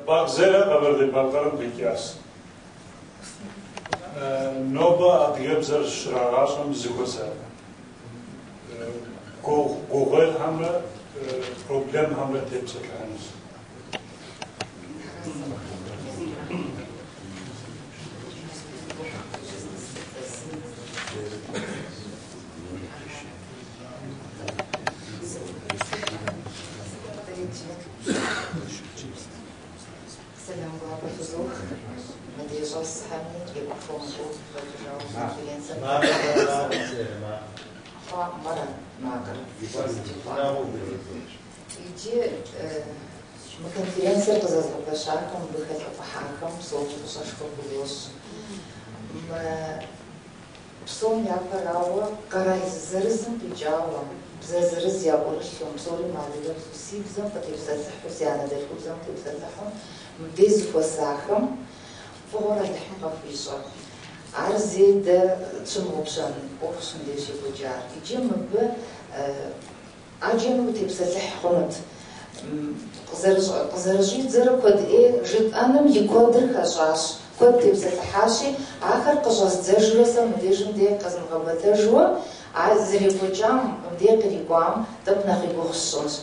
Бакъ Зерэ Къэбэрдей-Балъкъэрым къикӏащ. Нобэ адыгэбзэр щрагъащӏэм зыхуэзэ гугъуехьхэмрэ проблемхэмрэ тепсэлъыхьынущ. Сэлам гуапэ фызох, мыдей щӏэсхэми екӏуэкӏыу къыщӏэкӏыжауэ конференцэм хъуакъым ара макъыр? Иджы мы конференцэр къызэзыгъэпэщахэм, мыбы хэлӏыфӏыхьахэм псоми фӏыщӏэшхуэ хузощӏ. Мы Псом япэрауэ, къэрал зырызым къикӏауэ, бзэ зырыз яӏурылъу, псори мыадыгэбзэу, си бзэм къытепсэлъыхьу, си анэдэлъхубзэм къытепсэлъыхьу, мыбдей зыхуэсахэм фӏыгъуэр Алыхьым къахуищӏэ. Ар зэи дэ тщымыгъупщэн ӏуэхущ мыбдеж щекӏуэкӏар. Иджы мыбы ӏэджэми утепсэлъыхь хъунут. Къызэрыщӏидзэрэ куэд ӏей жытӏэным и куэдыр хэщӏащ, куэд тепсэлъыхьащи, ахэр къыщӏэздзэжурэ сэ мыбдежым дей къэзмыгъэбэтэжуэ, ар зэрекӏуэкӏам, мыбдей кърикӏуам тӏэкӏу нэхъ и гугъу сщӏынщ.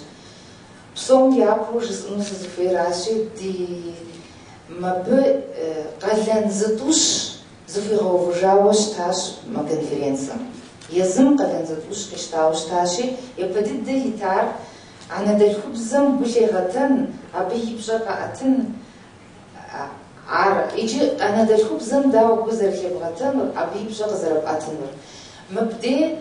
Псом япэу жысӏэну сызыхуейращи, ди мыбы къалэн зытӏущ зыхуигъэувыжауэ щытащ мы конференцэм. Езым къалэн зытӏущ къищтауэ щытащи, япэ дыдэ итар анэдэлъхубзэм гу лъегъэтэн, абы и пщӏэр къэӏэтын, ар иджы анэдэлъхубзэм дауэ гу зэрылъебгъэтэнур, абы и пщӏэ къызэрыпӏэтынур. Мыбдей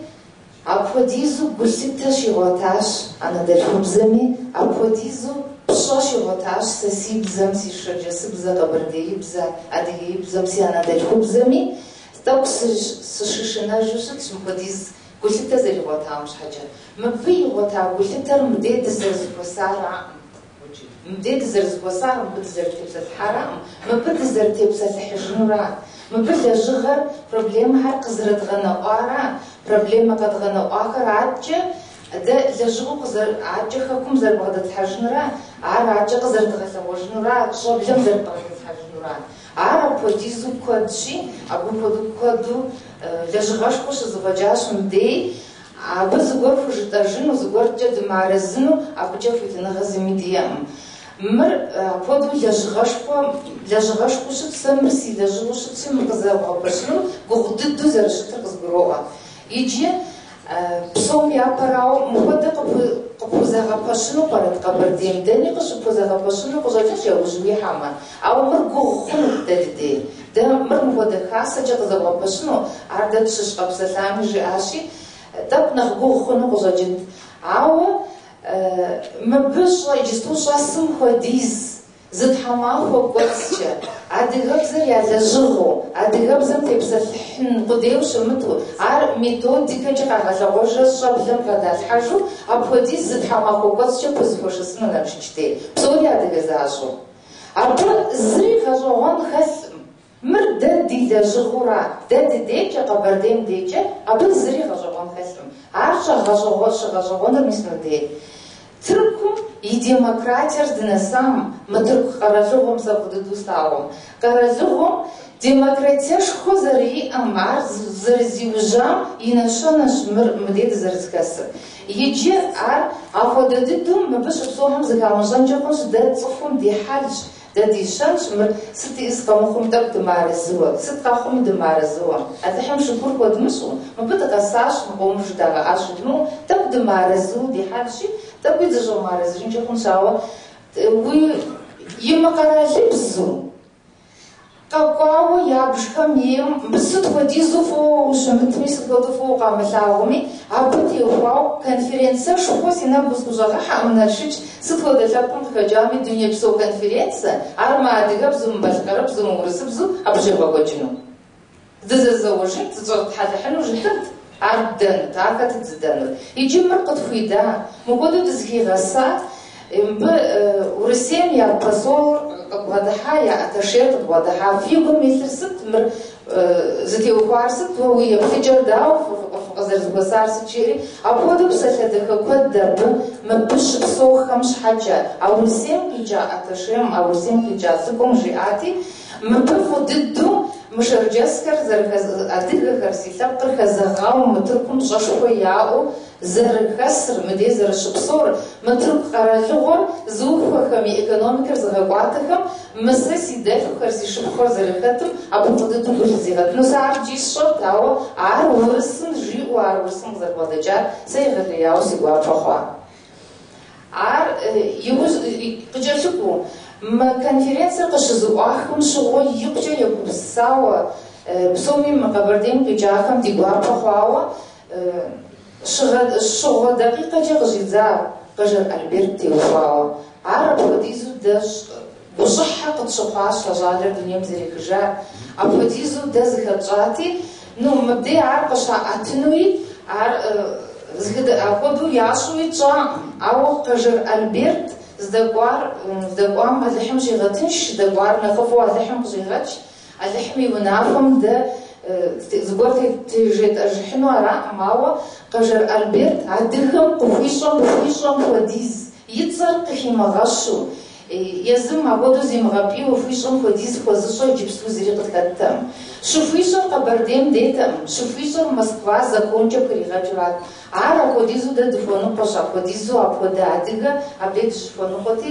Апхуэдизу гулъытэ щигъуэтащ анэдэлъхубзэми, апхуэдизу пщӏэ щигъуэтащ сэ си бзэм, си шэрджэсыбзэ, къэбэрдеибзэ, адыгеибзэм, си анэдэлъхубзэми, тӏэкӏу сыщышынэжу щытщ мыпхуэдиз гулъытэ зэригъуэтам щхьэкӏэ. Мыбы игъуэта гулъытэр мыбдей дызэрызэхуэсараӏым. Мыбдей дызэрызэхуэсар, мыбы дызэрытепсэлъыхьараӏым, мыбы дызэрытепсэлъыхьыжынура. Мыбы лэжьыгъэр, проблемэхэр къызэрыдгъэнэӏуара, проблемэ къэдгъэнэӏуахэр аткӏэ дэ лэжьыгъэу къызэр, аткӏэ хэкум зэрыбгъэдэтлъхьэжынура, ар аткӏэ къызэрыдгъэлъэгъуэжынура, щӏэблэм зэрыбгъэдэтлъхьэжынура. Ар апхуэдизу куэдщи, абы хуэдэу куэду лэжьыгъэшхуэ щызэфӏэкӏащ мыбдей. Абы зыгуэр хужытӏэжыну, зыгуэркӏэ дымыарэзыну, абыкӏэ хуитыныгъэ зыми диӏэкъым. Мыр апхуэдэу лэжьыгъэшхуэ, лэжьыгъэшхуэу щыт, сэ мыр си лэжьыгъэу щытщи, мыр къызэбгъэпэщыну гугъу дыдэу зэрыщытыр къызгуроӏуэ. Иджы псом япэрауэ мыпхуэдэ къыпхузэгъэпэщыну пӏэрэт Къэбэрдейм? Дэни къыщыпхузэгъэпэщыну къыщӏэкӏынщ яужь уихьэмэ. Ауэ мыр гугъу хъунут дэ дыдей. Дэ мыр мыпхуэдэ хасэкӏэ къызэбгъэпэщыну, ар дэ тщыщ къэпсэлъами жиӏащи, тӏэкӏу нэхъ гугъу хъуну къыщӏэкӏынт. Ауэ мыбы щӏэ, иджысту щӏэсым хуэдиз зы тхьэмахуэ кӏуэцӏкӏэ адыгэбзэр я лэжьыгъэу, адыгэбзэм тепсэлъыхьын къудейуэ щымыту, ар методикэкӏэ къагъэлъэгъуэжрэ щӏэблэм бгъэдалъхьэжу, апхуэдиз зы тхьэмахуэ кӏуэцӏкӏэ пхузэхуэшэсыну Налшыч дей, псори адыгэ защӏэу. Абы зыри гъэщӏэгъуэн хэлъкъым. Мыр дэ ди лэжьыгъэура, дэ дыдейкӏэ, Къэбэрдейм дейкӏэ, абы зыри гъэщӏэгъуэн хэлъкъым. Ар щӏэгъэщӏэгъуэн, щыгъэщӏэгъуэныр мис мыбдей. Тыркум и демократиер здынэсам, мы Тырку къэралыгъуэм сэ фӏы дыдэу слъагъум, къэралыгъуэм демократиешхуэ зэриӏэм, ар зэрызиужьам и нэщэнэщ мыр мыбдей дызэрызэхэсыр. Иджы ар апхуэдэ дыдэу мыбы щыпсэухэм зыхамыщӏэнкӏэ хъунщ, дэ цӏыхум ди хьэлщ, дэ ди щэнщ, мыр сыт иӏыс къэмыхъум тӏэкӏу дымыарэзыуэ, сыт къэхъуми дымыарэзыуэ. Алыхьым шыкур хуэдмыщӏу, мыбы дыкъэсащ, мы къомыр жыдагъэӏащ жыдмыӏэу, тӏэкӏу дымыарэзыуэ ди хьэлщи, тӏэкӏуи дыщӏэмыарэзыжынкӏэ хъунщ, ауэ уи имыкъэралыбзэу, Къэкӏуауэ ябжхэм ейм мыбы сыт хуэдизу фӏыуэ ущымытми, сыт хуэдэу фӏыуэ укъамылъагъуми, абы теухуауэ конференцэшхуэ си нэгу къысхущӏэгъэхьэкъым Налшыч, сыт хуэдэ лъэпкъым къыхэкӏами дунейпсо конференцэ, ар мыадыгэбзэу, мыбалъкъэрыбзэу, мыурысыбзэу абы щебгъэкӏуэкӏыну. Дызэзэуэжынт, зыщӏэтхьэлыхьыну жытӏэнт, ар ддэнут, ар хэтыт зыдэнур. Иджы мыр къытхуида, мыпхуэдэу дызыхигъэса, мыбы Урысейм я посол. къыдбгъэдыхьа, я атташер къыдбгъэдыхьа, фи гум илъыр сыт, мыр зытеухуар сыт, уэ уи еплъыкӏэр дауэ, фыкъызэрызэхуэсар сыт жиӏэри, апхуэдэу псалъэ дахэ куэд абы мыбы щыпсэухэм щхьэкӏэ, а Урысейм къикӏа атташем, а Урысейм къикӏа лӏыкӏуэм жиӏати, мыбы фӏы дыдэу мы шэрджэсхэр зэрыхэз, адыгэхэр, си лъэпкъыр хэзэгъауэ мы Тыркум пщӏэшхуэ яӏэу зэрыхэсыр, мыдей зэрыщыпсэур, мы Тырку къэралыгъуэр зыухуэхэм, и экономикэр зыгъэкӏуатэхэм мы сэ си дэлъхухэр, си шыпхъухэр зэрыхэтым абы фӏы дыдэу гу лъызигъэтыну. Сэ ар икӏи сщӏэрт, ауэ ар урысым жиӏэу, ар урысым къызэрыбгъэдэкӏар сэ егъэлеяуэ си гуапэ хъуа. Ар иужь къыкӏэлъыкӏуэу, мы конференцэр къыщызэӏуахым щыгъуэ икъукӏэ егупсысауэ, псоми мы Къэбэрдейм къикӏахэм ди гуапэ хъуауэ, щыгъуэ дакъикъэкӏэ къыщӏидза Къэжэр Альберт теухуауэ. Ар апхуэдизу дэ гущӏыхьэ къытщыхъуащ а щӏалэр дунейм зэрехыжар. Апхуэдизу дэ зыхэтщӏати, ну, мыбдей ар къыщаӏэтынуи, ар апхуэдэу ящӏуи тщӏакъым. Ауэ Къэжэр Альберт здэкӏуар, здэкӏуам Алыхьым щигъэтынш, здэкӏуар нэхъыфӏу Алыхьым къыщӏигъэкӏ. Алыхьым и унафэм дэ зыгуэр тежетӏэжыхьыну аракъым, ауэ Къэжэр Альберт адыгэм къыхуищӏэм хуищӏэм хуэдиз, и цӏэр къыхимыгъэщу, езым апхуэдэу зимыгъэпӏийуэ хуищӏэм хуэдиз хуэзыщӏэ иджыпсту зыри къытхэттэкъым. Щыхуищӏэр Къэбэрдейм дейтэкъым, щыхуищӏэр Москва законкӏэ пхригъэкӏыурат. Ар апхуэдизу дэ дыхуэныкъуэщ, апхуэдизу апхуэдэ адыгэ абдей дыщыхуэныкъуэти,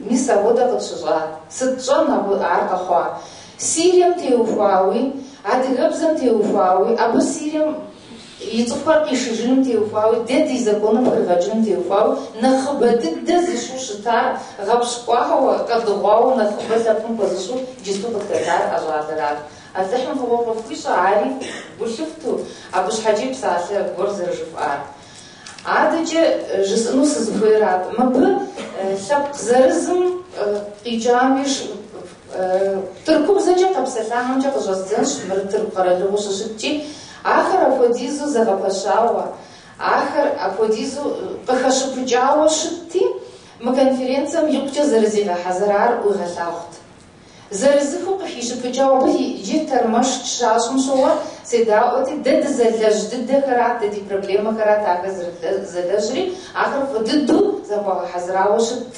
мис апхуэдэ къытщыщӏат. Сыт тщӏэн ар къэхъуа? Сирием теухуауи, адыгэбзэм теухуауи, абы Сирием и цӏыхухэр къишыжыным теухуауи, дэ ди законым пхригъэкӏыным теухуауи, нэхъыбэ дыдэ зыщӏу щытар, гъэпщкӏуауэ, къэдыгъуауэ нэхъыбэ лъэпкъым хуэзыщӏу иджыпсту къытхэтар а щӏалэрат. Алыхьым фӏыгъуэ къыфхуищӏэ, ари гу лъыфту, абы щхьэкӏи псалъэ гуэр зэрыжыфӏар. Адэкӏэ жысӏэну сызыхуейрат, мыбы лъэпкъ зырызым къикӏами, тыркубзэкӏэ къэпсэлъахэмкӏэ къыщӏэздзэнщ, мыр тырку къэралыгъуэу щыщыткӏи, ахэр апхуэдизу зэгъэпэщауэ, ахэр апхуэдизу къыхэщыпыкӏауэ щытти, мы конференцэм икъукӏэ зэрызигъэхьэзырар уигъэлъагъут. Зырызыхыу къыхищыпыкӏауэ абы иджы тэрмэш щащӏым щыгъуэ седаӏуэти, дэ дызэлэжь дыдэхэрат, дэ ди проблемэхэрат ахэр зэрызэлэжьри, ахэр фӏы дыдэу захуагъэхьэзырауэ щытт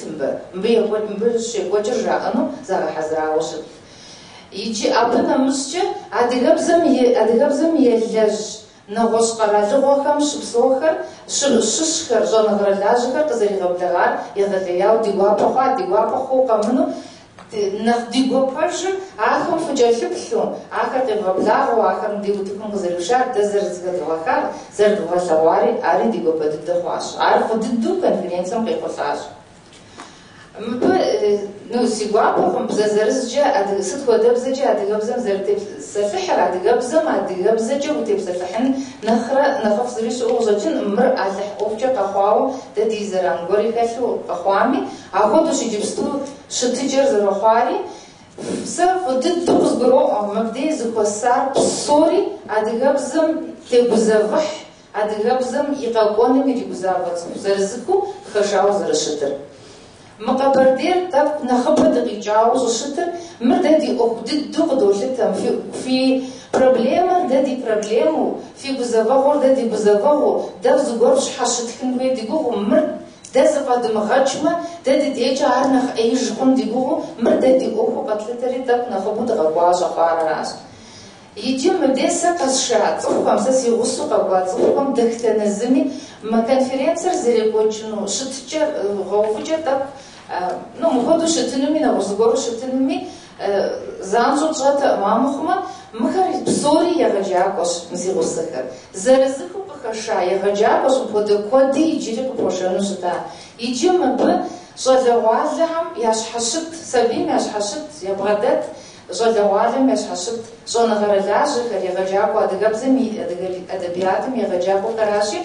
мыбы, мыбы щекӏуэкӏыр жаӏэну загъэхьэзырауэ щытт. Иджы абы нэмыщӏкӏэ адыгэбзэм елэжь нэгъуэщӏ къэралыгъуэхэм щыпсэухэр, щыщхэр, щӏэныгъэрылажьэхэр къызэригъэблэгъар егъэлеяуэ ди гуапэ хъуа, ди гуапэ хъуу къэмыну, нэхъ ди гуапэжыр ахэм фыкӏэлъыплъу, ахэр къевгъэблагъэу, ахэр ди утыкум къызэришар, дэ зэрызэхэдгъэхар, зэрыдгъэлъэгъуари, ари ди гуапэ дыдэ хъуащ. Ар фӏы дыдэу конференцэм къехъулӏащ. Мыбы, ну, си гуапэкъым бзэ зырызкӏэ, сыт хуэдэбзэкӏэ адыгэбзэм зэрытепсэлъыхьыр, адыгэбзэм адыгэбзэкӏэ утепсэлъыхьын нэхърэ нэхъыфӏ зыри щыӏэу къыщӏэкӏын, мыр Алыхь ӏуэхукӏэ къэхъуауэ, дэ ди зэран гуэри хэлъу къэхъуами, апхуэдэущ иджыпсту щытыкӏэр зэрыхъуари, сэ фӏы дыдэу къызгуроӏуэ, мыбдей зыхуэсар псори адыгэбзэм тегузэвыхь, адыгэбзэм и къэкӏуэным иригузавэ цӏыху зырызыхыу къыхэшауэ зэрыщытыр. Мы Къэбэрдейр тӏэкӏу нэхъыбэ дыкъикӏауэ щӏыщытыр, мыр дэ ди ӏуэху дыдэу къыдолъытэ, фи проблемэр дэ ди проблемэу, фи гузэвэгъуэр дэ ди гузэвэгъуэу, дэ зыгуэр щхьэщытхын хуей ди гугъэу, мыр дэ зэфӏэдмыгъэкӏмэ, дэ дыдейкӏэ ар нэхъ ӏеиж хъун ди гугъэу, мыр дэ ди ӏуэхуу къэтлъытэри тӏэкӏу нэхъыбэу дыкъэкӏуа щӏэхъуар аращ. Иджы мыбдей сэ къэсша цӏыхухэм, сэ си гъусэу къэкӏуа цӏыхухэм дэтхэнэ зыми мы конференцэр зэрекӏуэкӏыну щытыкӏэр, гъэувыкӏэр тӏэкӏу, ну, мыпхуэдэу щытынуми, нэгъуэщӏ зыгуэру щытынуми, занщӏэу тщӏэтэкъым, амыхъумэ, мыхэр псори егъэджакӏуэщ мы си гъусэхэр. Зырызыхыу къыхэша егъэджакӏуэщ, мыпхуэдэ куэди иджыри къыпхуэшэну щыта. Иджы мыбы щӏалэгъуалэхэм ящхьэщыт, сабийм ящхьэщыт, ябгъэдэт, щӏалэгъуалэм ящхьэщыт щӏэныгъэрылажьэхэр, егъэджакӏуэ адыгэбзэм и адыгэ әдебиятым егъэджакӏуэхэращи,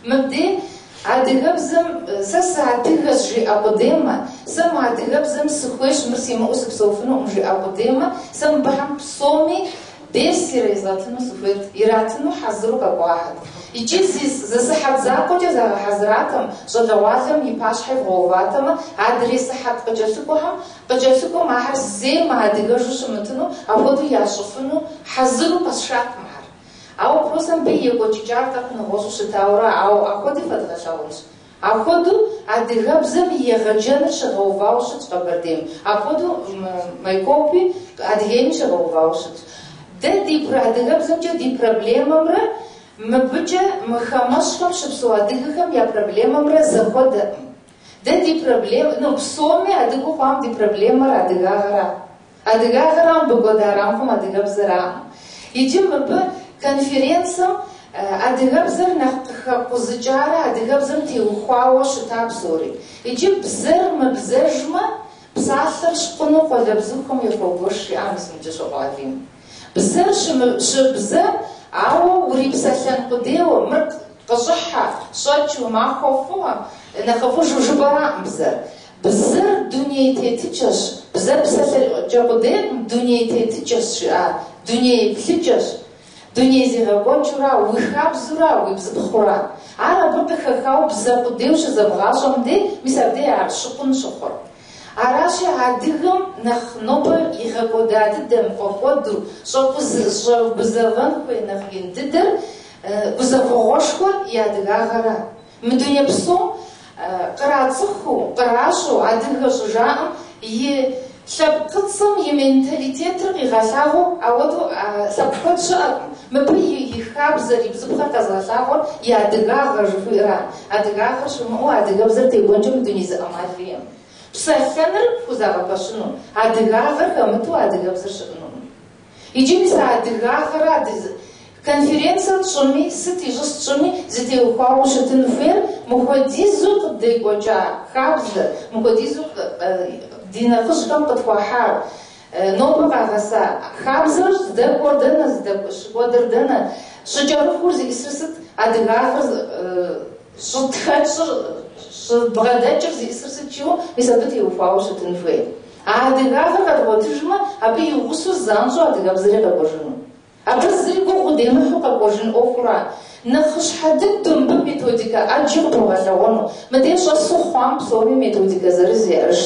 мыбдей адыгэбзэм сэ сыадыгэщ жиӏэ къудеймэ, сэ мы адыгэбзэм сыхуейщ, мыр симыӏэу сыпсэуфынукъым жиӏэ къудеймэ, сэ мыбыхэм псоми дерс ирезгъэтыну сыхуейт, иратыну хьэзыру къэкӏуахэт. Икӏи зы сыхьэт закъуэкӏэ загъэхьэзыратэм, щӏалэгъуалэм и пащхьэ ибгъэуватэмэ, адрей сыхьэт къыкӏэлъыкӏуэхэм, къыкӏэлъыкӏуэм ахэр зэи мыадыгэжу щымытыну, апхуэдэу ящӏыфыну хьэзыру къэсшат мыхьэр. Ауэ просто мыбы и екӏуэкӏыкӏар тӏэкӏу нэгъуэщӏу щытауэра, ауэ апхуэди фэдгъэлъагъунщ. Апхуэдэу адыгэбзэм и егъэджэныр щыгъэувауэ щытщ Къэбэрдейм. Апхуэдэу Майкопи Адыгейми щыгъэувауэ щытщ. Дэ ди адыгэбзэмкӏэ ди проблемэмрэ мыбыкӏэ мы хамэщӏхэм щыпсэу адыгэхэм я проблемэмрэ зэхуэдэкъым. Дэ ди проблем, ну, псоми адыгэу хъуам ди проблемэр адыгагъэра. Адыгагъэра мыбы кӏуэдар, армыхъум адыгэбзэраӏым. Иджы мыбы конференцэм адыгэбзэр нэхъ къыхэкъузыкӏарэ адыгэбзэм теухуауэ щыта псори. Иджы бзэр мыбзэжмэ, псалъэр щкъуну къуалэбзухэм яхуогуэш, жиӏа мис мы Кӏыщокъуэ Алим. Бзэр щыбзэм, ауэ урипсэлъэн къудейуэ, мыр къыщӏыхьэ, щӏэкӏ, уи махуэ фӏыуэ, нэхъыфӏыжу жыпӏэраӏым бзэр. Бзэр дуней тетыкӏэщ, бзэр псэлъэкӏэ къудейкъым, дуней тетыкӏэщ, жиӏа, дуней еплъыкӏэщ, дуней зегъэкӏуэкӏыура, уи хабзэура, уи бзыпхъура. Ар абы къыхэхауэ бзэ къудейуэ щызэбгъащӏэм дей, мис абдей ар щыкъун щыхъур. Аращи, адыгэм нэхъ нобэ игъэкӏуэда дыдэм, фӏэкӏуэду, щӏэгузэвэн хуей нэхъ ин дыдэр, гузэвэгъуэшхуэр и адыгагъэра. Мы дуней псом кърацӏыхуу, къращӏэу, адыгэ щӏыжаӏэм и лъэпкъыцӏэм и менталитетыр къигъэлъагъуэу ауэдэу лъэпкъ куэд щыӏэкъым. Мыбы и хабзэр, и бзыпхъэр къэзыгъэлъагъуэр и адыгагъэ жыхуиӏэра. Адыгагъэр щымыӏэу адыгэбзэр текӏуэнкӏэ мы дуней зы ӏэмал иӏэкъым. Псэлъэныр пхузэгъэпэщыну, адыгагъэр хэмыту адыгэбзэр щыӏэнукъым. Иджы мис а адыгагъэра конференцэ тщӏыми, сыт ищӏыс тщӏыми, зытеухуауэ щытын хуейр мыхуэдизу къыддекӏуэкӏа хабзэр, мыхуэдизу ди нэхъыжьхэм къытхуахьар, нобэ къагъэса хабзэр здэкӏуэр дэнэ, щыкӏуэдыр дэнэ, щӏыкӏэрыхур зиӏысыр сыт, адыгагъэр щӏытхэкӏыр, щӏыдбгъэдэкӏыр зиӏысыр сыт жиӏэу, мис абы теухуауэ щытын хуей. А адыгагъэр къэдгъуэтыжмэ, абы и гъусэу занщӏэу адыгэбзэри къэкӏуэжыну. Абы зыри гугъу удемыхьу къэкӏуэжын ӏуэхура. Нэхъыщхьэ дыдэу мыбы методикэ ӏэджи къыпогъэлъэгъуэну. Мыдей щӏэсу хъуам псоми методикэ зырыз яӏэжщ.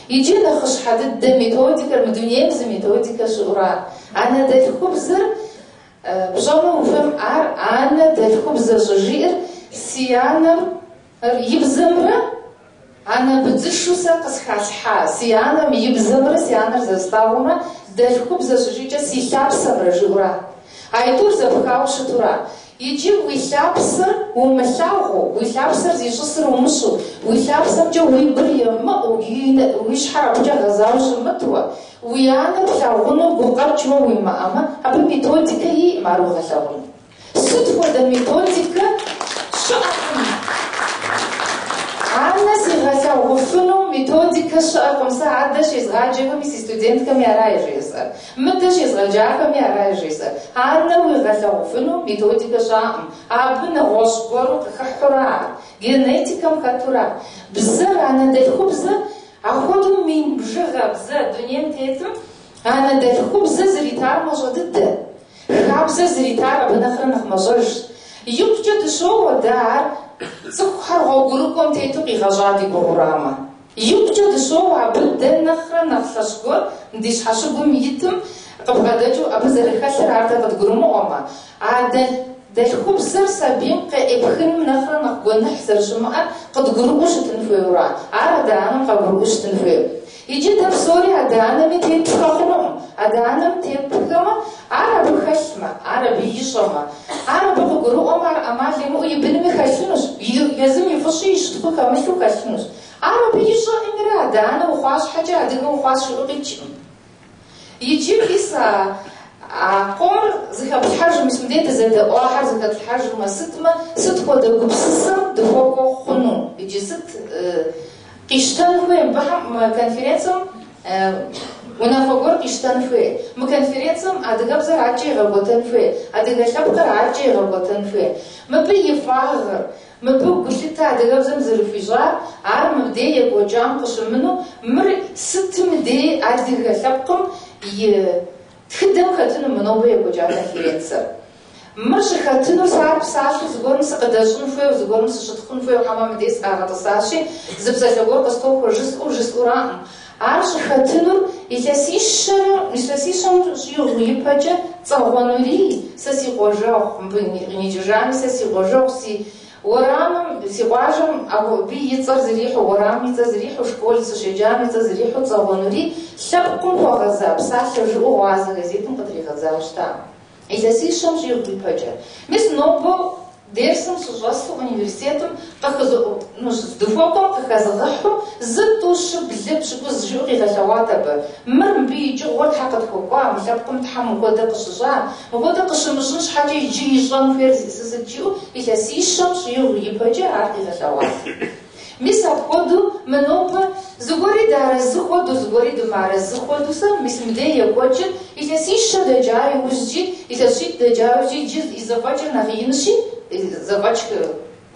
Иджы нэхъыщхьэ дыдэ методикэр, мы дунейм зы методикэ щыӏура. Анэдэлъхубзэр пщӏэну ухуейм ар анэдэлъхубзэ щӏыжиӏэр си анэм и бзэмрэ анэ быдзышу сэ къысхалъхьа си анэм и бзэмрэ си анэр зэрыслъагъумрэ дэлъхубзэ щыжиӏэкӏэ си лъапсэмрэ жиӏэура. Айтӏур зэпхауэ щытура. Иджы уи лъапсэр умылъагъуу, уи лъапсэр зищӏысыр умыщӏу, уи лъапсэмкӏэ уи гур емыӏэу, уи щхьэр абыкӏэ гъэзауэ щымытуэ, уи анэр плъагъуну гукъэкӏыуэ уимыӏэмэ, абы методикэ иӏым ар угъэлъагъуну. Сыт хуэдэ методикэ щыӏэкъым. Анэ сигъэлъагъуфыну методикэ щыӏэкъым. Сэ адэ щезгъаджэхэми си студентхэми ара жесӏэр. Мыдэ щезгъэджахэми ара жесӏэр. Анэ уигъэлъагъуфыну методикэ щыӏэкъым. Абы нэгъуэщӏ гуэру къыхыхьура ар, генетикэм хэтура. Бзэр, анэдэлъхубзэр, апхуэдэу мин бжыгъэ бзэ дунейм тетым анэдэлъхубзэ зритар мащӏэ дыдэ. Хабзэ зритар абы нэхърэ нэхъ мащӏэжщ. Икъукӏэ дыщоуэ дэ ар цӏыхухэр гъуэгурыкӏуэм тету къигъэщӏа ди гугъурамэ. Икъукӏэ дыщоуэ абы дэ нэхърэ нэхъ лъэщ гуэр ди щхьэщыгум итым къыбгъэдэкӏыу абы зэрыхэлъыр ар дэ къыдгурымыӏуэмэ. Анэдэлъхубзэр сабийм къеӏыпхыным нэхърэ нэхъ гуэныхь зэрыщымыӏэр къыдгурыӏуэу щытын хуейура. Ар адэ-анэм къагурыӏуэу щытын хуейуэ. Иджы дэ псори адэ-анэми тетпхэ хъунукъым. Адэ-анэм тепхэмэ, ар абы хэлъмэ, ар абы ищӏэмэ, ар абы къыгурыӏуэмэ, ар ӏэмал имыӏэу и бынми хэлъынущ, езым и фӏыщӏи и щытхъуи хэмылъу хэлъынущ. Ар абы ищӏэӏымрэ адэ-анэ ухъуа щхьэкӏэ адыгэ ухъуащ жиӏэу къикӏкъым. Иджы мис а къомыр зыхэплъхьэжу, мис мыдей дызэдэӏуахэр зыхэтлъхьэжумэ, сытмэ, сыт хуэдэ гупсысэм дыхуэкӏуэ хъуну? Иджы сыт къищтэн хуей мыбыхэм мы конференцэм унафэ гуэр къищтэн хуей. Мы конференцэм адыгэбзэр адэкӏэ игъэкӏуэтэн хуей, адыгэ лъэпкъыр адэкӏэ игъэкӏуэтэн хуей. Мыбы и фӏагъыр, мыбы гулъытэ адыгэбзэм зэрыхуищӏар, ар мыбдей екӏуэкӏам къыщымыну, мыр сытым дей адыгэ лъэпкъым и тхыдэм хэтыну мы нобэ екӏуэкӏа конференцэр. Мыр щӏыхэтынур сэ ар псалъэу зыгуэрым сыкъыдэщӏын хуейуэ, зыгуэрым сыщытхъун хуейуэ, хьэмэ мыдей сыкъагъэтӏысащи, зы псалъэ гуэр къыстохуэ жысӏэу жысӏэураӏым. Ар щӏыхэтынур илъэсищэрэ, илъэсищэм щӏигъу ипэкӏэ Цӏагъуэ Нурий, сэ си къуажэгъу, мыбы къиникӏыжами, сэ си къуажэгъу, си уэрамым, си къуажэм абы и цӏэр зэрихьэу, уэрамым и цӏэр зэрихьэу, школ сыщеджам и цӏэр зэрихьэу Цӏагъуэ Нурий лъэпкъым хуэгъэза псалъэ жиӏэу Гъуазэ газетым къытригъэдзауэ щыта. Илъэсищэм щӏигъу ипэкӏэ. Мис нобэ дерсым сыщӏэсу университетым къыхэзы-, здыхуэкӏуэм къыхэзгъэхьу зы, тӏу, щы, блы, пщыкӏуз жиӏэу къигъэлъэгъуат абы. Мыр мыбы икӏыгъуэр Тхьэ къытхуэкӏуа, мы лъэпкъым Тхьэм мыхуэдэ къыщыщӏа, мыхуэдэ къыщымыщӏын щхьэкӏэ иджы ищӏэн хуейр зиӏысыр сыт жиӏэу илъэсищэм щӏигъу ипэкӏэ ар къигъэлъэгъуат. Мис апхуэдэу мы нобэ зыгуэри дыарэзы хуэдэу, зыгуэри дымыарэзы хуэдэу сэ мис мыдей екӏуэкӏыр илъэсищэ дэкӏа иужькӏи, илъэс щитӏ дэкӏа иужькӏи иджы и зэфӏэкӏыр нэхъ инщи, зэфӏэкӏ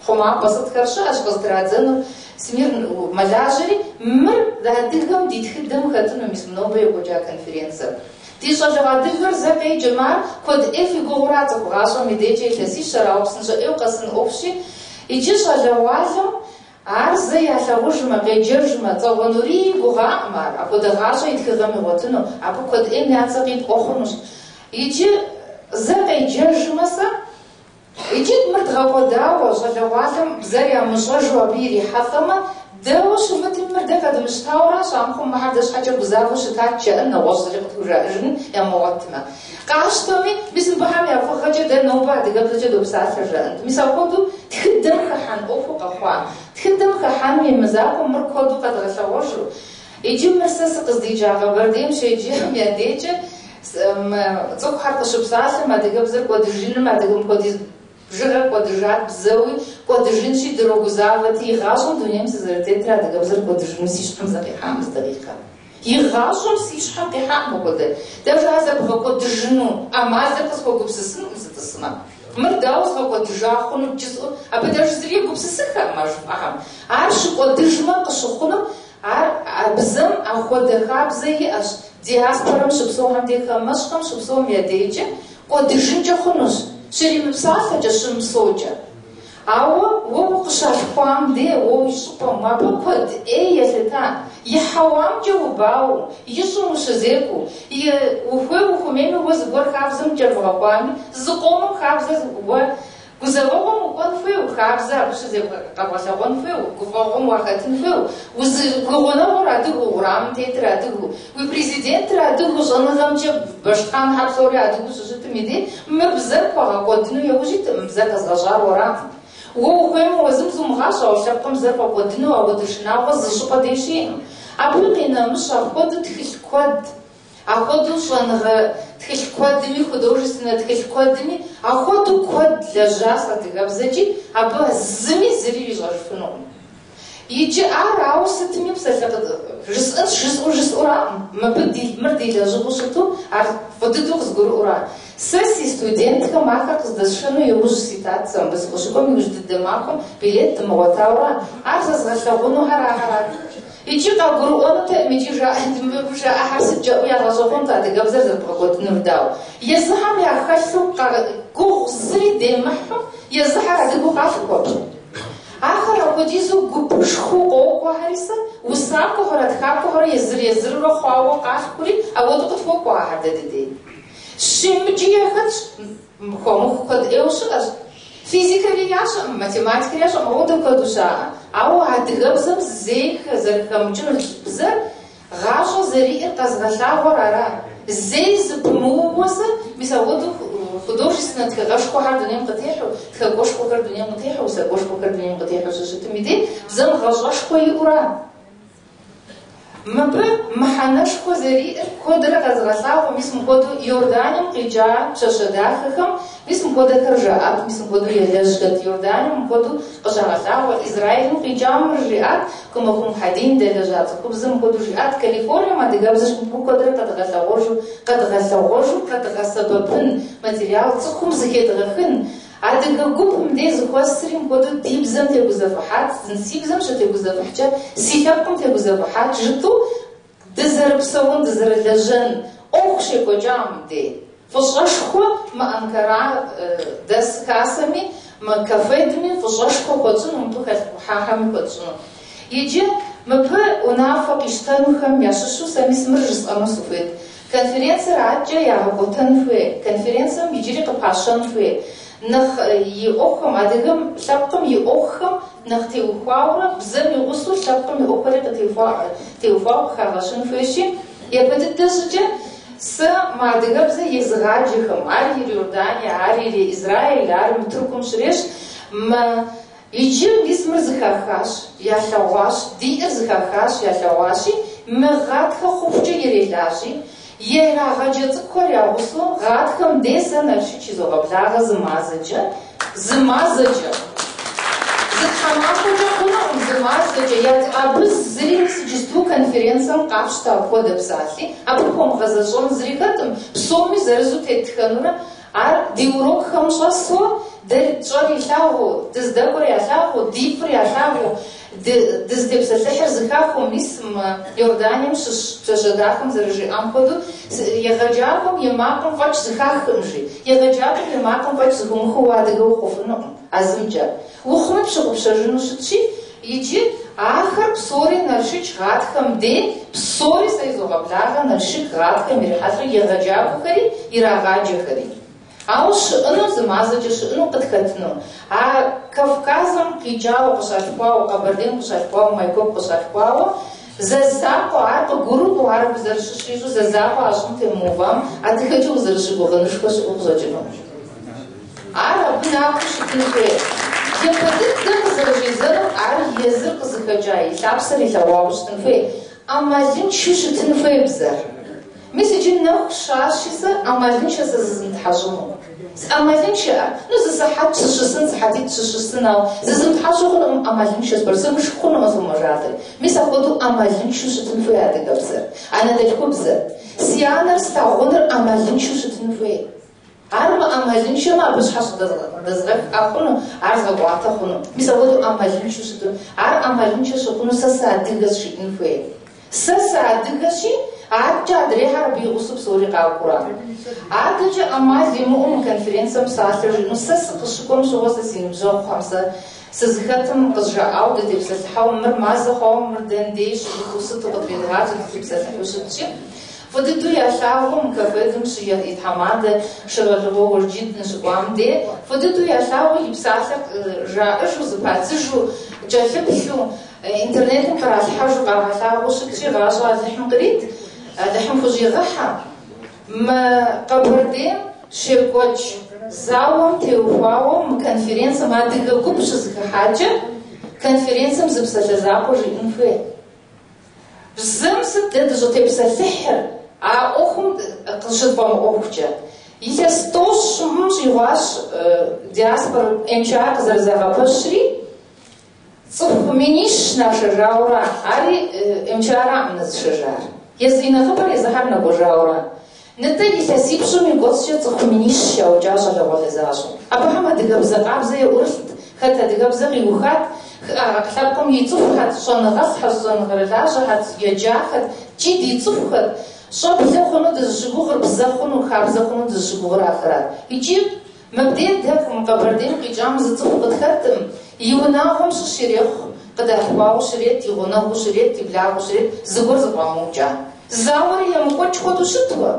хъумапӏэ сытхэр щыӏэщ къызытрадзэнур, СМИ-р мэлажьэри, мыр адыгэм ди тхыдэм хэтыну мис мы нобэ екӏуэкӏа конференцэр. Ди щӏалэгъуэ адыгэр зэ къеджэмэ, ар куэд ӏей фи гугъура цӏыху гъащӏэм и дежкӏэ илъэсищэр, ауэ псынщӏэ ӏейуэ къэсын ӏуэхущи, иджы щӏалэгъуалэм ар зэ ялъагъужмэ, къеджэжмэ, Цӏагъуэ Нурий и гугъакъым ар, апхуэдэ гъащӏэ и тхыгъэм игъуэтыну, абы куэд ӏейм я цӏэ къипӏуэ хъунущ. Иджы зэ къеджэжмэ сэ, Иджы мыр дгъэкӏуэдауэ, щӏалэгъуалэм бзэр ямыщӏэжу абы ирихьэлӏэмэ, дауэ щымытми, мыр дэ къэдмыщтауэращ, амыхъум мыхьэр дэ щхьэкӏэ гузавэу щытат жаӏэн, нэгъуэщӏ зыри къытхужаӏэжын ямыгъуэтмэ. Къащтэми, мис мыбыхэм я фӏыгъэкӏэ дэ нобэ адыгэбзэкӏэ допсалъэ жаӏэнт. Мис апхуэдэу тхыдэм хыхьэн ӏуэхуу къэхъуа. Тхыдэм хыхьэным и мызакъуэу мыр куэду къэдгъэлъэгъуэжу. Иджы мыр сэ сыкъыздикӏа Къэбэрдейм щеджэм я дежкӏэ цӏыхухэр къыщыпсалъэм адыгэбзэр кӏуэдыжыным, адыгэм хуэдиз бжыгъэр кӏуэдыжат бзэуи, кӏуэдыжынщи дрогузавэти, игъащӏэм дунейм сызэрытетрэ адыгэбзэр кӏуэдыжыну си щхьэм зэ къихьакъым зы дакъикъэ. Игъащӏэм си щхьэм къихьакъым апхуэдэ. Даже ар зэрыбгъэкӏуэдыжыну ӏэмалыр къысхуэгупсысынукъым сытӏысмэ. Мыр дауэ згъэкӏуэдыжа хъуну жысӏэу, абы даже зыри егупсысыххэкъым а жыфӏэхэм. Ар щыкӏуэдыжмэ къыщыхъунур Ар а бзэм ахуэдэ хабзэ иӏэщ, диаспорэм щыпсэухэм дей хамэщӏхэм щыпсэум я дейкӏэ кӏуэдыжынкӏэ хъунущ, щримыпсалъэкӏэ, щымыпсэукӏэ. Ауэ уэ укъыщалъхуам дей, уэ уи щӏыпӏэм, абы куэд ӏей елъыта, и хьэуамкӏэ убауэу, и щӏым ущызекӏуэу, и ухуей ухуэмейми уэ зыгуэр хабзэм кӏэрыбгъэхуами, зыкъомым хабзэ уэ Гузэвэгъуэм укӏуэн хуейуэ, хабзэ абы щызекъэбгъэлъэгъуэн хуейуэ, гуфӏэгъуэм уахэтын хуейуэ, уи гъунэгъур адыгэу, уэрамым тетыр адыгэу, уи президентыр адыгэу, щӏэныгъэмкӏэ Бэшхъанхэр псори адыгэу щыщытым и дей, мы бзэр пхуэгъэкӏуэдыну яужь итым, мы бзэр къэзыгъэщӏар уэракъым. Уэ ухуеймэ, уэ зым зумыгъащӏэ, ауэ лъэпкъым бзэр фӏэкӏуэдыну ауэдэ шынагъуэ зы щӏыпӏэ деж щиӏэм. Абы къинэмыщӏ апхуэдэу тхылъ куэд. Ахуэдэу щӏэныгъэ тхылъ куэдми, художественнэ тхылъ куэдми, ахуэдэу куэд лэжьащ адыгэбзэкӏи, абы зыми зыри ищӏэжыфынукъым. Иджы ар ауэ сытми псалъэ жысӏэнщ, жысӏэу жысӏэураӏым, мыбы ди, мыр ди лэжьыгъэу щыту, ар фӏы дыдэу къызгурыӏуэра. Сэ си студентхэм ахэр къыздэсшэну иужь ситат сэ мыбы сыкъыщыкӏуэм иужь дыдэ махуэм билет дымыгъуэтауэра, ар зэзгъэлъэгъунухэр ахэрат. Икӏи къагурыӏуэнутэкъым, икӏи мыбы жаӏэхэр сыт жаӏэу ягъэщӏэгъуэнт адыгэбзэр зэрыбгъэкӏуэдынур дауэ. Езыхэм яхэлъу гугъу зыри демыхьу, езыхэр адыгэу къалъхуэ. Ахэр апхуэдизу гупышхуэу къокӏуэхэри сэ, усакӏуэхэрэ тхакӏуэхэрэ езыр-езырурэ хъуауэ къалъхури, ауэдэу къытхуокӏуэ ахэр дэ дыдей. Щемыджи яхэтщ, хуэмыху куэд ӏейуэ щыӏэщ. Физикэри ящӏэкъым, математикэри ящӏэкъым, ауэдэу куэду щаӏэ. Ауэ адыгэбзэм зэи зэрыхэмыкӏынур бзэр гъащӏэ зэриӏэр къэзыгъэлъагъуэр ара. Зэи зэпымыууэ сэ, мис ауэдэу художественнэ тхыгъэшхуэхэр дунейм къытехьэу, тхакӏуэшхуэхэр дунейм къытехьэу, усакӏуэшхуэхэр дунейм къытехьэу щыщытым и дей бзэм гъащӏэшхуэ иӏэура. Мыбы мыхьэнэшхуэ зэриӏэр куэдрэ къэзыгъэлъагъуэ, мис мыпхуэдэу Иорданием къикӏа пщащэ дахэхэм, мис мыпхуэдэхэр жаӏат, мис мыпхуэдэу елэжьхэт, Иорданием мыпхуэдэу къыщагъэлъагъуэ, Израилым къикӏам мыр жиӏат, Кӏумыху Мухьэдин дэлэжьа цӏыхубзым мыпхуэдэу жиӏат, Калифорнием адыгэбзэр мыбы куэдрэ къэдгъэлъэгъуэжу, къэдгъэлъэгъуэжу къэдгъэсэбэпын материал цӏыхум зыхедгъэхын, Адыгэ гупым дей зыхуэсри мыпхуэдэу ди бзэм тегузэвыхьат, си бзэм щытегузэвыхькӏэ, си лъэпкъым тегузэвыхьат жытӏэу дызэрыпсэун, дызэрылэжьэн ӏуэху щекӏуэкӏа мыбдей. Фӏыщӏэшхуэ мы Анкара дэс хасэми, мы КАФФЕД-ми фӏыщӏэшхуэ хуэтщӏыну, мыбы хэлӏыфӏыхьахэми хуэтщӏыну. Иджы мыбы унафэ къищтэнухэм ящыщу сэ мис мыр жысӏэну сыхуейт. Конференцэр адэкӏэ ягъэкӏуэтэн хуей, конференцэм иджыри къыпащэн хуей. Нэхъ и ӏуэхухэм, адыгэм лъэпкъым и ӏуэхухэм нэхъ теухуаурэ, бзэм и гъусэу лъэпкъым и ӏуэхухэри къытеухуауэ къыхагъэщын хуейщи, япэ дыдэ щӏыкӏэ сэ мы адыгэбзэ езыгъаджэхэм, ар ире Иордание, ар ире Израиль, ар мы Тыркум щрещ, мы иджы мис мыр зыхахащ, ялъэгъуащ, диӏэр зыхахащ, ялъэгъуащи, мы гъатхэ хъухукӏэ ирелажьи, ирагъаджэ цӏыкӏухэр я гъусэу гъатхэм дей сэ Налшыч изогъэблагъэ зы мазэкӏэ, зы мазэкӏэ. Зы тхьэмахуэкӏэ хъунукъым, зы мазэкӏэ. Абы зыри мис иджысту конференцэм къафщтэ апхуэдэ псалъи, абы хуэмыгъэзэщӏэн зыри хэтым, псоми зэрызу теттхэнурэ, ар ди урокхэм щӏэсу, дэ тщӏэр илъагъуу, дыздэкӏуэр ялъагъуу, ди фӏыр ялъагъуу, дызытепсэлъыхьыр зыхахыу, мис мы Иорданием щыщ пщащэ дахэм зэрыжиӏам хуэдэу, егъэджакӏуэм и макъым фӏэкӏ зыхахым жи. Егъэджакӏуэм и макъым фӏэкӏ зыхыумыхыу уэ адыгэ ухъуфынукъым а зымкӏэ. Ухъумэ пщыгъупщэжыну щытщи, иджы ахэр псори Налшыч гъатхэм дей, псори сэ изогъэблагъэ Налшык гъатхэм ирихьэлӏэу егъэджакӏуэхэри ирагъаджэхэри. Ауэ щыӏэну, зы мазэкӏэ щыӏэну къытхэтыну. А Кавказым къикӏауэ къыщалъхуауэ, Къэбэрдейм къыщалъхуауэ, Майкоп къыщалъхуауэ, зэ закъуэ ар къыгурыӏуэу, ар абы зэрыщыщыр ищӏэу, зэ закъуэ а щӏым темыувам, адыгэкӏэ узэрыщыгугъынышхуэ щыӏэу къыщӏэкӏынукъым. Ар абы нахуэу щытын хуей. Япэ дыдэ къызэрыщӏидзэнур ар езыр къызыхэкӏа и лъапсэр илъэгъуауэ щытын хуей. ӏэмалыншэу щытын хуей бзэр. Мис иджы нэху щащи сэ ӏэмалыншэ сэ зызмытхьэщӏыну. Ӏэмалыншэӏэ? Ну, зы сыхьэт сыщысын, сыхьэтитӏ сыщысын, ауэ зызмытхьэщӏу хъунукъым, ӏэмалыншэ зыгуэр. Сымышх хъунукъым сымэжалӏэри. Мис апхуэдэу ӏэмалыншэу щытын хуей адыгэбзэр, анэдэлъхубзэр. Си анэр слъагъуныр ӏэмалыншэу щытын хуей. Ар мыӏэмалыншэмэ, абы щхьэ щӏыдэзгъэх хъуну, ар згъэкӏуатэ хъуну. Мис апхуэдэу ӏэмалыншэу щытын. Ар ӏэмалыншэ щыхъуну сэ сыадыгэщ жиӏэн хуей. Сэ сыадыгэщи, адэкӏэ адрейхэр абы и гъусэу псори къакӏуэурэ. Адэкӏэ ӏэмал имыӏэу мы конференцэм псалъэ жиӏэну сэ сыкъыщыкӏуэм щыгъуэ сэ си ныбжьэгъухэм, сэ сызыхэтым къызжаӏауэ дытепсэлъыхьауэ, мыр мазэ хъуауэ, мыр дэндей щыӏэу сыту къытридгъадзэу дытепсэлъыхьу щытщи, фӏы дыдэу ялъагъуу мы КАФФЕД-м и тхьэмадэ Шэрэлыгъуэ Уэрджид ныщыкӏуам де, фӏы дыдэу ялъагъуу и псалъэр жаӏэжу, зыпадзыжу, кӏэлъыплъу, интернетым къралъхьэжу къагъэлъагъуэу щытщи, гъащӏэ Алыхьым кърит, Алыхьым хущӏигъэхьэ. Мы Къэбэрдейм щекӏуэкӏ зауэм теухуауэ мы конференцэм адыгэ гуп щызэхыхьакӏэ, конференцэм зы псалъэ закъуэ жиӏэн хуей. Бзэм сыт дэ дыщӏытепсэлъыхьыр а ӏуэхум къыщытфӏэмыӏуэхукӏэ? Илъэс тӏощӏым щӏигъуащ диаспорэ МЧА къызэрызагъэпэщри, цӏыху минищ нашэжауэра, ари МЧА-ракъым нэзышэжар. Езы и нэхъыбэр езыхьэр нэкӏуэжауэра. Нытӏэ илъэсипщӏым и кӏуэцӏкӏэ цӏыху минищ яукӏа щӏалэгъуалэ защӏэу. Абыхэм адыгэбзэ къабзэ яӏурылът, хэт адыгэбзэ къиухат, лъэпкъым и цӏыхухэт, щӏэныгъэлӏхэт, щӏэныгъэрылажьэхэт, еджахэт, кӏи ди цӏыхухэт, щӏэблэ хъуну дызыщыгугъыр, бзэ хъуну, хабзэ хъуну дызыщыгугъыр ахэрат. Икӏи мыбдей дэ Къэбэрдейм къикӏам зы цӏыху къытхэтым, и унагъуэм щыщ ирехъу, къыдалъхуауэ щрет, и гъунэгъуу щрет, и благъэу щрет, зыгуэр зыфӏамыукӏа. Зауэри емыкӏуэкӏ хуэдэу щытуэ,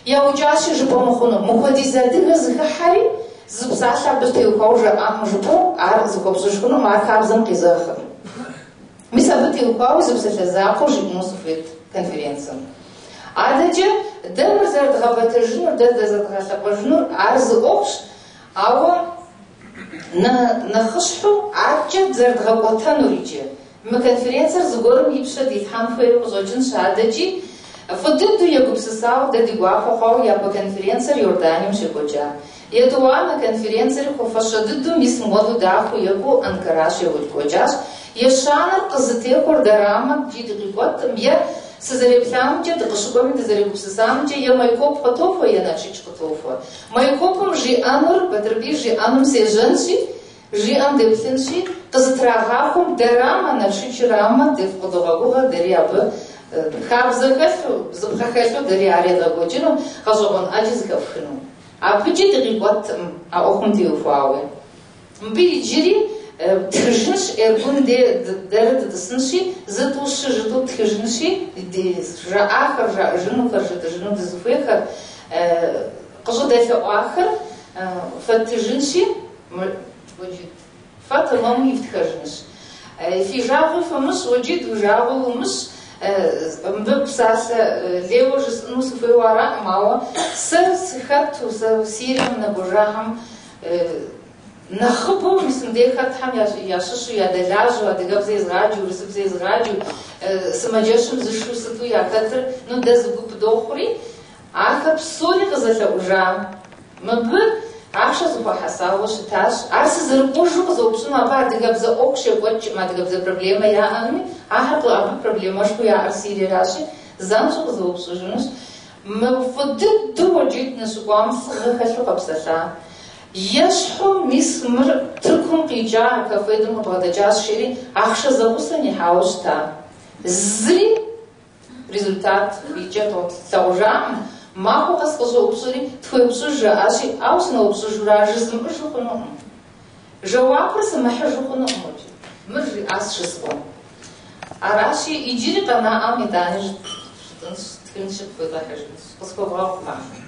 яукӏащи жыпӏэ мыхъуну. Мыхуэдиз адыгэ зыхыхьэри, зы псалъэ абы теухуауэ жаӏакъым жыпӏэу, ар зыхуэпщӏыж хъунукъым, ар хабзэм къезэгъкъым. Мис абы теухуауэ зы псалъэ закъуэу жиӏэну сыхуейт конференцэм. Адэкӏэ дэ мыр зэрыдгъэбэтэжынур, дэ дызэдгъэлъэпӏэжынур ар зы ӏуэхущ, ауэ нэхъыщхьэу адэкӏэ зэрыдгъэкӏуэтэнур иджы. Мы конференцэр зыгуэрым и пщэ дилъхьэн хуейуэ къыщӏэкӏынщ адэкӏи, фӏы дыдэу егупсысауэ дэ ди гуапэ хъуауэ япэ конференцэр Иорданием щекӏуэкӏа. Етӏуанэ конференцэри хуэфащэ дыдэу мис мыуэду дахэу екӏуу Анкара щекӏуэкӏащ. Ещанэр къызытехуэр дэрама икӏи дыкъикӏуэтым, е сызэреплъамкӏэ, дыкъыщыкӏуэми дызэрегупсысамкӏэ, е Майкоп къытохуэ, е Налшыч къытохуэ. Майкопым жиӏэнур, Батырбий жиӏэнум сежьэнщи, жиӏэм деплъынщи, къызытрагъахуэм дэрама, Налшычырамэ, дыкъыдогъэгугъэ, дэри абы Хабзэ хэлъу, бзыпхъэ хэлъу дэри ар едгъэкӏуэкӏыну, гъэщӏэгъуэн ӏэджи зэхэфхыну. Абыкӏи дыкъикӏуэткъым а ӏуэхум теухуауэ. Мыбы иджыри ттхыжынщ, Эргун де дэрэ дытӏысынщи, зы-тӏу-щы жытӏэу ттхыжынщи, ди жаӏахэр, жаӏэжынухэр, жытӏэжыну дызыхуейхэр, къыщӏыдэлъэӏуахэр фэттыжынщи, фэ тэмэму ифтхэжынщ. Фи жагъуи фымыщӏ, Уэджит уи жагъуи умыщӏ, мыбы псалъэ лейуэ жысӏэну сыхуейуэ араӏым, ауэ сэ сыхэту, сэ Сирием нэкӏуэжахэм нэхъыбэу мис мыбдеж хэтхэм ящыщу ядэлажьэу, адыгэбзэ езгъаджэу, урысыбзэ езгъаджэу, сымаджэщым зышэу сыту яхэтыр, ну дэ зы гуп дохъури, ахэр псори къызэлъэӏужа. Мыбы ахъшэ зэхуахьэсауэ щытащ. Ар сызэрыкӏуэжу къызэупщӏыну, абы адыгэбзэ ӏуэху щекӏуэкӏкъым, адыгэбзэ проблемэ яӏэми, ахэр абы проблемэшхуэу яӏэр Сириеращи, занщӏэу къызэупщӏыжынущ. Мы фӏы дыдэу Уэджит ныщыкӏуам лӏыгъэ хэлъу къэпсэлъа. Ещхьу мис мыр Тыркум къикӏа, КАФФЕД-ым къыбгъэдэкӏащ, жери ахъшэ зэгъусэ нихьауэ щыта. Зыри результат икӏэ тлъагъужакъым. Махуэ къэс къыщӏоупщӏри, тхуеупщӏыж жаӏащи, ауэ сыноупщӏыжурэ жызмыӏэжу хъунукъым. Жэуапыр сымыхьыжу хъунукъым, Уэджит. Мыр жиӏащ жысӏэу. Аращи, иджыри къэнаӏэм итӏани жытӏынщ, ттхынщи, къыхуедгъэхьыжынщ. Къысхуэвгъэгъу, махуэ.